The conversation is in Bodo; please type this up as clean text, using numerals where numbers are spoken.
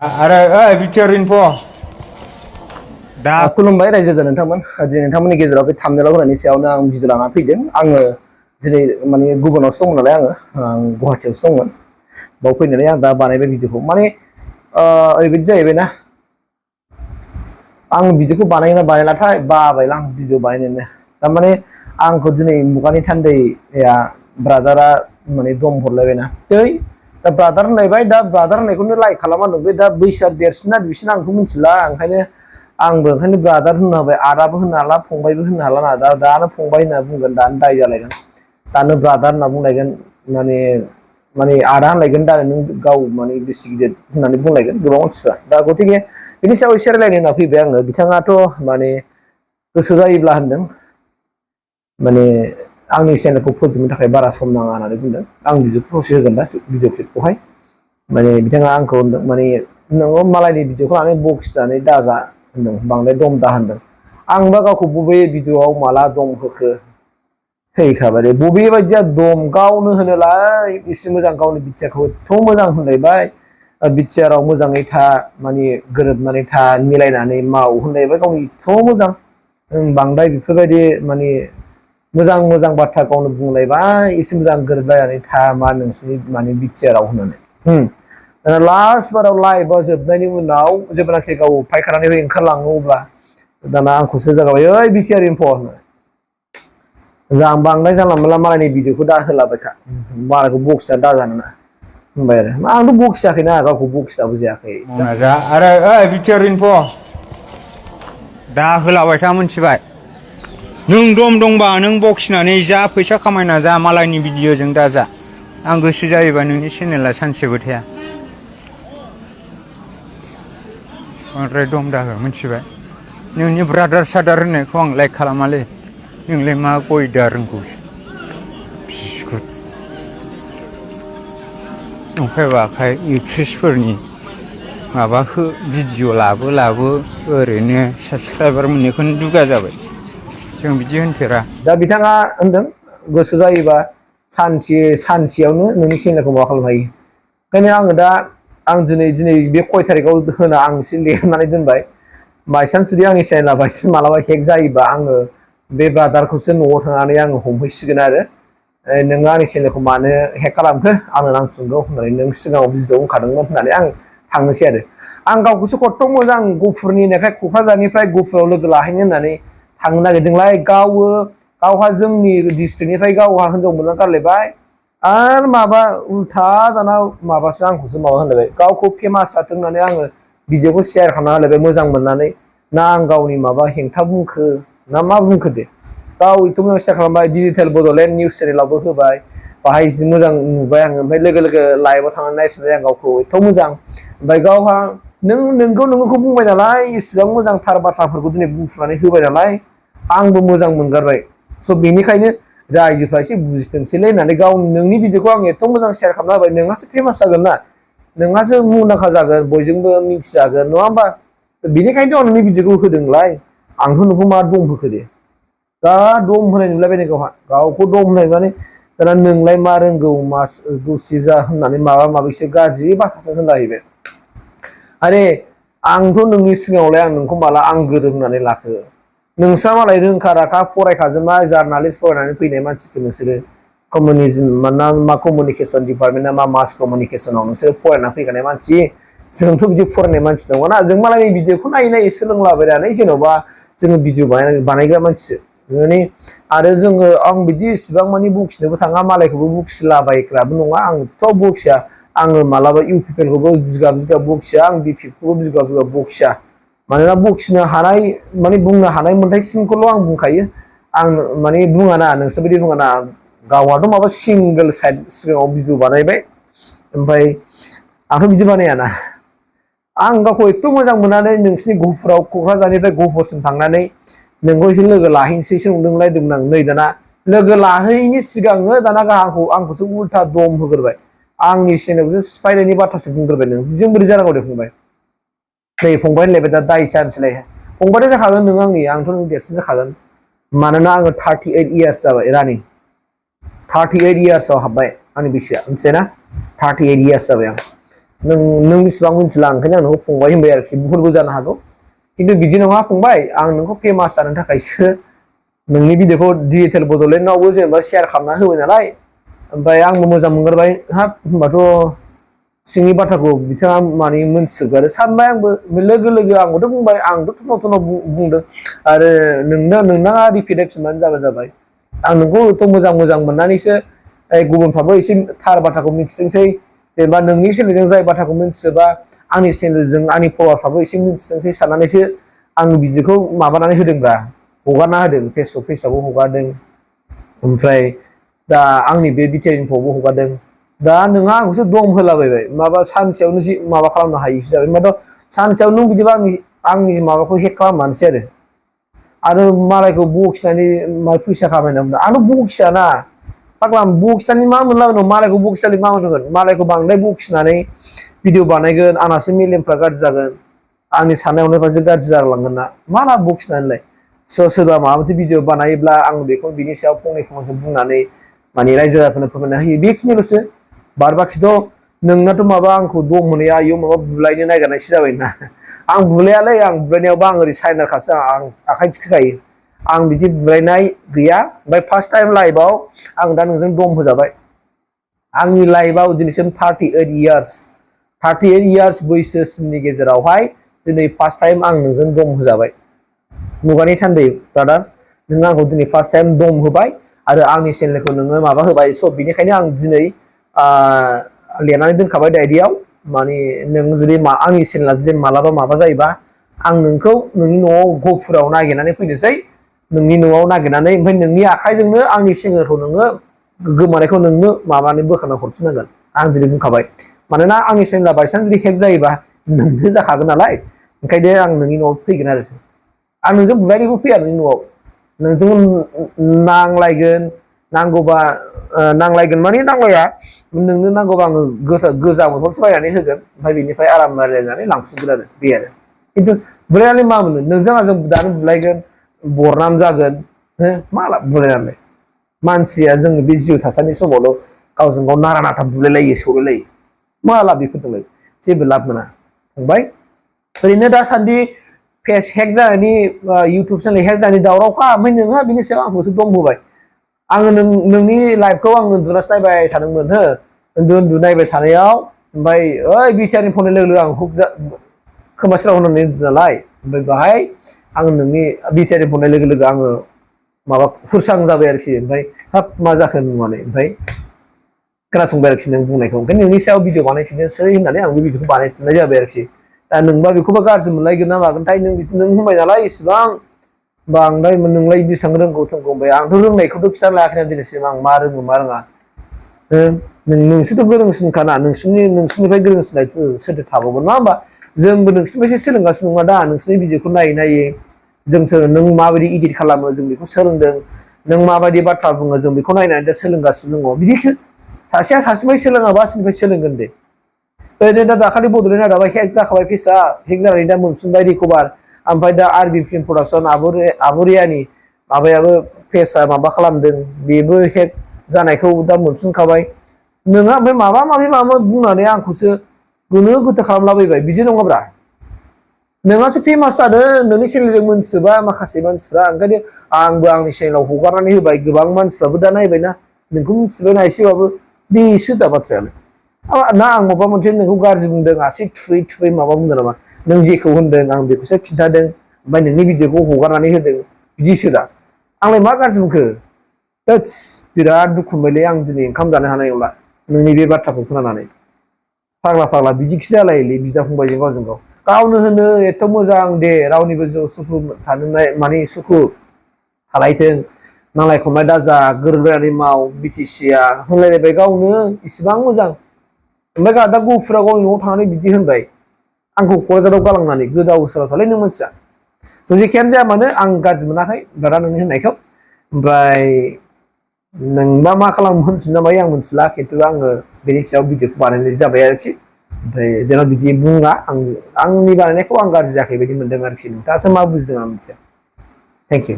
Ada BTRinfo. दा खुलुमबाय रायजो नोंथांमोन दिनै नोंथांमोननि गेजेराव बे थामनेलाव होनायनि सायावनो आं भिडिअ लाना फैदों आङो दिनै माने गुबुनावसो दंमोन नालाय आं गुवाहाटीयावसो दंमोन बाव फैनानै आं दा बानायबाय भिडिअखौ माने ओरैबायदि जाहैबायना आं भिडिअखौ बानायना बानायलाथाय बाबायला आं भिडिअ बानायनोनो थारमाने आंखौ दिनै मुगानि थान्दैया ब्रादारा माने दम हरलायबायना दा ब्रादार होनलायबाय दा ब्रादार होननायखौनो लाइक खालामा नोंबे दा बैसोआ देरसिना दुइसिना आंखौ मिथिला ओंखायनो आंबो ओंखायनो ब्रादार होनना होबाय आदाबो होननो हाला फंबायबो होननो हाला ना दानो फंबाय होनना बुंगोन दानो दाय जालायगोन दानो ब्रादार होनना बुंलायगोन माने आदा होनलायगोन दा नों गाव माने बेसि गिदिर होननानै बुंलायगोन गोबां मानसिफ्रा दा गतिके बिनि सायाव एसे रायलायनो होनना फैबाय आङो बिथाङाथ' माने गोसो जायोब्ला होनदों माने आंनि चेनेलखौ फोजोबनो थाखाय बारा सम नाङा होननानै बुंदों आं भिडिअखौ ससे होगोन दा भिडिअ क्लिपखौहाय माने बिथाङा आंखौ होनदों माने नोङो मालायनि भिडिअखौ लानानै बखिनानै दाजा होनदों बांद्राय दम दा होनदों आंबा गावखौ बबे भिडिअआव माला दम होखो थैखाबाय बबे बायदिया दम गावनो होनोलाय एसे मोजां गावनि बिटिआरखौ एथ' मोजां होनलायबाय बिटिआराव मोजाङै था माने गोरोबनानै था मिलायनानै माव होनलायबाय गावनि एथ' मोजां बांद्राय बेफोरबायदि माने मोजां मोजां बाथ्रा गावनो बुंलायबाय एसे मोजां गोरोबलायनानै था मा नोंसोरनि माने बिटिआराव होननानै लास्ट बाराव लाइभआ जोबनायनि उनाव जेब्लानाखि गाव फायखानानिफ्राय ओंखारलाङो अब्ला दाना आंखौसो जागाबाय ओइ BTRinfo होननानै आं बांद्राय जानला मोनला मालायनि भिडिअखौ दा होलाबायखा मालायखौ बखिना दाजानो होनबाय आरो आंथ' बखियाखैना गावखौ बखिनाबो जायाखै BTRinfo दा होलाबाय था मोनथिबाय नों दम दंबा नों बखिनानै जा फैसा खामायना जा मालायनि भिडिअजों दा जा आं गोसो जायोबा नोंनि चेनेला सानसेबो थाया बांद्राय दम दाहो मोनथिबाय नोंनि ब्रादार सादार होननायखौ आं लाइक खालामालै नोंलाय मा गयदा रोंगौ बिस्कुट ओमफ्राय बाखाय एक्ट्रिसफोरनि माबा भिडिअ लाबो ओरैनो साबसक्राइबार मोननायखौनो दुगा जाबाय जों बिदि होनफेरा दा बिथाङा होनदों गोसो जायोबा सानसेयावनो नोंनि चेनेलखौ माबा खालामनो हायो ओंखायनो आङो दा आं दिनै बे खय थारिखआव होना आं एसे लिरनानै दोनबाय बायसान्स जुदि आंनि चेनेला बायसान्स मालाबा हेक जायोबा आङो बे ब्रादारखौसो न'आव थांनानै आङो हमहैसिगोन आरो नोङो आंनि चेनेलखौ मानो हेक खालामखो आंनो नांफिनगौ होननानै नों सिगाङाव भिडिअ बुंखादोंमोन होननानै आं थांनोसै आं गावखौसो खथ्थ' मोजां गुफुरनि होननायखाय क'क्राझारनिफ्राय गुफुराव लोगो लाहैनो होननानै थांनो नागिरदोंलाय गावहा जोंनि डिस्ट्रिक्टनिफ्राय गावहा हिनजाव मोनना गारलायबाय आरो माबा उल्था दाना माबासो आंखौसो माबा होनलायबाय गावखौ फेमास जाथों होननानै आङो भिडिअखौ शेयार खालामना होलायबाय मोजां मोननानै ना आं गावनि माबा हेंथा बुंखो ना मा बुंखो दे गाव एथ' मोजां शेयार खालामबाय डिजिटेल बड'लेण्ड निउस चेनेलावबो होबाय बाहाय जि मोजां नुबाय आङो ओमफ्राय लोगो लाइभआव थांनानै नायफिनबाय आं गावखौ एथ' मोजां ओमफ्राय गावहा नोंगौखौ बुंबाय नालाय इसिबां मोजां थार बाथ्राफोरखौ दिनै बुंफुनानै होबाय नालाय आंबो मोजां मोनगारबाय स' बेनिखायनो रायजोफ्रा एसे बुजिथोंसैलै होननानै नोंनि भिडिअखौ आं एथ' मोजां शेयार खालामना होबाय नोंहासो फेमास जागोन ना नोंहासो मुंदांखा जागोन बयजोंबो मिथिजागोन नङा होमबा बेनिखायनोथ' आं नोंनि भिडिअखौ होदोंलाय आंथ' नोंखौ मा दम होखो दे दा दम होनाय नुलायबाय गावखौ दम होनाय माने दाना नोंलाय मा रोंगौ मा दसे जा होननानै माबा माबिसो गाज्रि बाथ्रासो होनलाहैबाय आरे आंथ' नोंनि सिगाङावलाय आं नोंखौ माला आं गोरों होननानै लाखो नोंस्रा मालाय रोंखा राखा फरायखाजोबनाय जार्नालिस्ट फरायनानै फैनाय मानसिफोर नोंसोरो कमिउनिकेसन डिपार्टमेन्टआ मा मास कमिउनिकेसनाव नोंसोरो फरायनानै फैखानाय मानसि जोंथ' बिदि फरायनाय मानसि नङाना जों मालायनि भिडिअखौ नायै सोलोंलाबायनानै जेन'बा जोङो भिडिअ बानायग्रा मानसिसो आरो जोङो आं बिदि इसिबां मानि बखिनोबो थाङा मालायखौबो बखिलाबायग्राबो नङा आंथ' बखिया आङो मालाबा इउपिपिएलखौबो बिगा बखिया आं बिपिएफखौबो बिगा बखिया मानोना बखिनो हानाय माने बुंनो हानाय मोनथायसिमखौल' आं बुंखायो आं माने बुङाना नोंसोर बायदि बुङाना गावहाथ' माबा सिंगोल साइड सिगाङाव भिडिअ बानायबाय ओमफ्राय आंथ' बिदि बानायाना आं गावखौ एथ' मोजां मोननानै नोंसिनि गुफुराव क'क्राझारनिफ्राय गुफुरसिम थांनानै नोंखौ एसे लोगो लाहैनोसैसो नंदोंलायदोंमोन आं नै दाना लोगो लाहैयैनि सिगांनो दाना आंखौसो उल्था दम होग्रोबाय आंनि चेनेलखौसो सिफायनायनि बाथ्रासो बुंग्रोबाय नों बिजों बोरै जानांगौ दे फंबाय नै फंबाय होनलायबाय दा दाय जानोसैलाय फंबायथ' जाखागोन नों आंथ' नों देरसिन जाखागोन मानोना आङो 38 इयार्स जाबाय रानिं 38 इयार्सआव हाबबाय आंनि बैसोआ मिथिबायना 38 इयार्स जाबाय आं नों बेसेबां मिथिला ओंखायनो आं नोंखौ फंबाय होनबाय आरोखि भुलबो जानो हागौ खिन्थु बिदि नङा फंबाय आं नोंखौ फेमास जानो थाखायसो नोंनि भिडिअखौ डिजिटेल बड'लेण्डआवबो जेनेबा शेयार खालामना होबाय नालाय ओमफ्राय आंबो मोजां मोनगोरबाय हाब होनबाथ' सिंनि बाथ्राखौ बिथाङा माने मोनथिजोबगौ सानबाय आंबो लोगो लोगो आंबोथ' बुंबाय आंथ' थुनाव थुनाव बुंदों आरो नोंथाङा रिपिट होफिनबानो जाबाय आं नोंखौथ' मोजां मोजां मोननानैसो गुबुनफ्राबो एसे थार बाथ्राखौ मिथिथोंसै जेनेबा नोंनि चेनेलजों जाय बाथ्राखौ मिथिजोबा आंनि चेनेलजों आंनि फलोवारफ्राबो एसे मिथिथोंसै साननानैसो आं बिदिखौ माबानानै होदोंब्रा हगारना होदों फेसबुक पेजावबो हगारदों ओमफ्राय दा आंनि बे BTRinfokhwo हगारदों दा नोंहा आंखौसो दम होलाबायबाय माबा सानसेयावनो जि माबा खालामनो हायोसो जाबाय होनबाथ' सानसेयावनो नों बिदिबा आंनि माबाखौ हेक खालामनोसै आरो मालायखौ बखिनानै फैसा खामायना बुंदों आंथ' बखियाना फाग्ला बखिनानै मा मोनलाबायनो मालायखौ बखिनानै मा मोनगोन मालायखौ बांद्राय बखिनानै भिडिअ बानायगोन आंनासो मेलेमफ्रा गाज्रि जागोन आंनि साननाय हनायफ्रासो गाज्रि जालांगोन ना मा लाब बखिनानैलाय सोरबा माबा मोनसे भिडिअ बानायोब्ला आं बेखौ बिनि सायाव फंनैसो बुंनानै माने रायजो राजाफोरनो फोरमायना होयो बेखिनिल'सो बार बाखिथ' नोंनाथ' माबा आंखौ दम होनाया आयौ माबा बुलायनो नागिरनायसो जाबायना आं बुलायालै आं बुलायनायावबो आं ओरै साइनारखासो आं आखाइ थिखोखायो आं बिदि बुलायनाय गैया ओमफ्राय फार्स्ट टाइम लाइभआव आं दा नोंजों दम होजाबाय आंनि लाइभआव दिनैसिम 38 इयार्स बैसोसिमनि गेजेरावहाय दिनै फार्स्ट टाइम आं नोंजों दम होजाबाय मुगानि थान्दै ब्रादार नों आंखौ दिनै फार्स्ट टाइम दम होबाय आरो आंनि चेनेलखौ नोङो माबा होबाय स' बिनिखायनो आं दिनै लिरनानै दोनखाबाय डायरियाव माने नों जुदि आंनि चेनेला जुदि मालाबा माबा जायोबा आं नोंखौ नोंनि न'आव गहपुराव नागिरनानै फैनोसै नोंनि न'आव नागिरनानै ओमफ्राय नोंनि आखाइजोंनो आंनि चेनेलखौ नोङो गोमानायखौ नोंनो माबानानै बोखारना हरफिननांगोन आं दिनै बुंखाबाय मानोना आंनि चेनेला बायसान्स जुदि हेक जायोबा नोंनो जाखागोन नालाय ओंखायनो आं नोंनि न'आव फैगोन आरो आं नोंजों बुलायनोबो फैया नोंनि न'आव नोंजों नांलायगोन नांगौबा नांलायगोन माने नांलाया नोंनो नांगौबा आङो गोजा बथलसो बायनानै होगोन ओमफ्राय बेनिफ्राय आराम रायलायनानै लांफिनगोन आरो बे आरो खिन्थु बुलायनानै मा मोनो नोंजों आंजों दानो बुलायगोन बरनाम जागोन मा लाब बुलायनानै मानसिया जोंनि बे जिउ थासान्दि समावल' गावजों गाव नारा नाथा बुलायलायो सौलायलायो मा लाब बेफोरजोंलाय जेबो लाब मोना फंबाय ओरैनो दासान्दि पेज हेक जानायनि इउटुब चेनेल हेक जानायनि दावरावखा ओमफ्राय नोंहा बिनि सायाव आंखौसो दम होबाय आङो नोंनि लाइभखौ आं उन्दुनासो नायबाय थादोंमोन उन्दु नायबाय थानायाव ओमफ्राय ओइ BTRinfokhwo लोगो लोगो आं हुक खोमा सेराव होनानै उन्दु नालाय ओमफ्राय बाहाय आं नोंनि BTRinfokhwo लोगो लोगो आङो माबा हुरसां जाबाय आरोखि ओमफ्राय हाब मा जाखो होननानै ओमफ्राय खोनासंबाय आरोखि नों बुंनायखौ ओंखायनो नोंनि सायाव भिडिअ बानायफिननोसै होननानै आं बे भिडिअखौ बानायफिननाय जाबाय आरोखि दा नोंबा बेखौबा गाज्रि मोनलायगोन ना मागोनथाय नों होनबाय नालाय इसिबां बांद्राय नोंलाय बेसेबां रोंगौ थोंगौ होनबाय आंथ' रोंनायखौथ' खिथाना लायाखैना दिनैसिम आं मा रोङो मा रोङा नोंसोरथ' गोरोंसिनखाना नोंसोरनिफ्राय गोरोंसिनलाय सोरथो थाबावगोन नङा होमबा जोंबो नोंसोरनिफ्रायसो सोलोंगासिनो नङा दा नोंसोरनि भिडिअखौ नायै जोंसो नों माबायदि इडिट खालामो जों बेखौ सोलोंदों नों माबायदि बाथ्रा बुङो जों बेखौ नायनानै दा सोलोंगासिनो दङ बिदिखो सासेया सासेनिफ्राय सोलोङाबा सोरनिफ्राय सोलोंगोन दे ओरैनो दा दाखालि बड'लेण्ड रादाबा हेक जाखाबाय फेसआ हेक जानानै दा मोनफिनबाय रिकभार ओमफ्राय दा आरबि फिल्म प्रडाक्सन आबरियानि माबायाबो फेसआ माबा खालामदों बेबो हेक जानायखौ दा मोनफिनखाबाय नोंहा ओमफ्राय माबा माबि बुंनानै आंखौसो गोनो गोथो खालामलाबायबाय बिदि नङाब्रा नोंहासो फेमास जादों नोंनि चेनेलजों मोनथिजोबा माखासे मानसिफ्रा ओंखायनो आंबो आंनि चेनेलाव हगारनानै होबाय गोबां मानसिफ्राबो दा नायबायना नोंखौ मिथिबायना एसेबाबो बेसो दा बाथ्रायालाय ना आं माबा मोनसे नोंखौ गाज्रि बुंदों आसि थुयै माबा बुंदों नामा नों जेखौ होनदों आं बेखौसो खिन्थादों ओमफ्राय नोंनि भिडिअखौ हगारनानै होदों बिदिसो दा आंलाय मा गाज्रि बुंखो थोस बिराद दुखु मोनबायलै आं दिनै ओंखाम जानो हानाय नंला नोंनि बे बाथ्राखौ खोनानानै फाग्ला बिदिखि जालायोलै बिदा फंबायजों गावजों गाव गावनो होनो एथ' मोजां दे रावनिबो सुखु थानो माने सुखु थालायथों नांलाय खमलाय दाजा गोरोबलायनानै माव BTCआ होनलायलायबाय गावनो इसिबां मोजां ओमफ्राय दा गहपुराव गावनि न'आव थांनानै बिदि होनबाय आंखौ क'क्राझाराव गालांनानै गोदाव सोरावथारलै नों मानसिया जेखियानो जाया मानो आं गाज्रि मोनाखै दादा नोंनि होननायखौ ओमफ्राय नोंबा मा खालामो होनफिनना मायो आं मिथिला खिन्थु आङो बेनि सायाव भिडिअखौ बानायनाय जाबाय आरोखि ओमफ्राय जेन' बिदि बुङा आंनि बानायनायखौ आं गाज्रि जायाखै बायदि मोनदों आरोखि नोंथाङासो मा बुजिदों आं मिथिया थेंक इउ